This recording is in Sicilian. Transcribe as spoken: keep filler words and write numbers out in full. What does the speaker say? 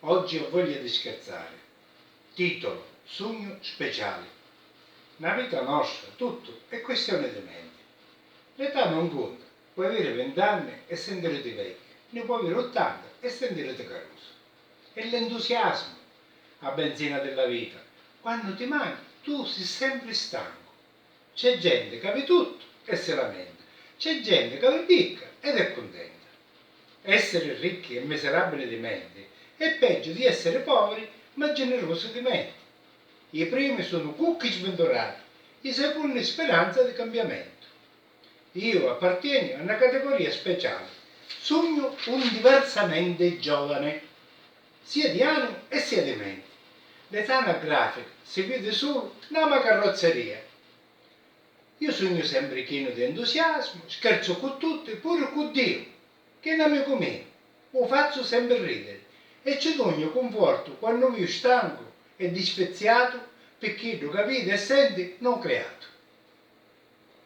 Oggi ho voglia di scherzare. Titolo: Sugnu speciali. Nna vita nostra tuttu è quistioni di menti. L'età non cunta, puoi aviri vint'anni e sentiriti vecchiu, nni puoi aviri ottanta e sentiriti carusu. È l'entusiasmu, a benzina della vita, quannu ti manca tu si sempri stancu. C'è genti ca vi tuttu e si lamenta, c'è genti ca vi picca ed è cuntenta. Essiri ricchi e miserabili di menti è peggio di essiri poviri ma generusi di menti. I primi sunu cucchi svinturati, i secunni speranza di cambiamentu. Iu appartiegnu a na categoria speciali, sugnu un diversamente giovane, sia di anima e sia di menti. L'età anagrafica si vidi sulu nna ma carrozzeria. Iu sugnu sempri chinu di entusiasmu, scherzu cu tutti, puru cu Diu, chi è n'amicu miu, u fazzu sempri ridiri e ci dugnu cunfortu quannu viu stancu e disfizziatu pi chiddu ca vidi e senti non criatu.